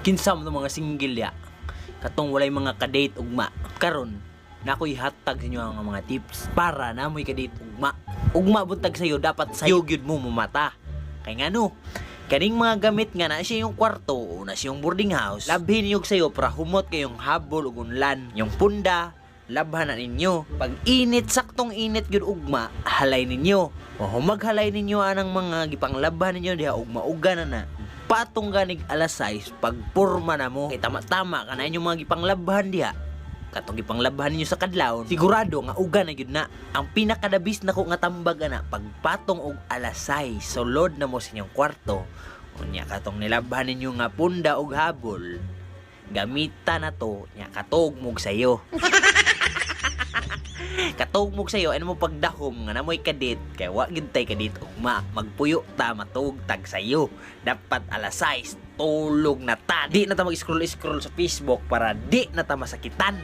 Kinsa man mga single ya? Katong walay mga kadate ugma. Karon, nakoy hatag sa inyo ang mga tips para namoy kadate ugma. Ugma buntag sayo, dapat sayo gyud mo mumata. Kay ngano? Kaning mga gamit nga na siya yung kwarto o na siya yung boarding house, labhin niyo sayo para humot kayong habol ug unlan. Yung punda, labhan na ninyo. Pag init, saktong init gyud ugma, halay ninyo. O humaghalay ninyo anang mga gipanglabhan ninyo diha ug mauga na na. Patong ganig alas 6, pagporma na mo. Kay tama-tama ka na inyong mga gipanglabhan diha. Katong gipanglabhan ninyo sa kadlawon, sigurado nga uga na gyud na. Ang pinakadabis nako nga tambag ana, pagpatong og alas 6, sulod na mo sa inyong kwarto. Unya katong nilabhan ninyo nga punda og habol, gamita na to, nya katog mog sayo. Katog mo sayo, ano mo pagdahom nga namoy kadate, kay wa gid tay kadate ugma, magpuyo ta, matug tag sayo. Dapat alas 6 tulog na ta. Di na ta mag-scroll scroll sa Facebook para di na ta masakitan.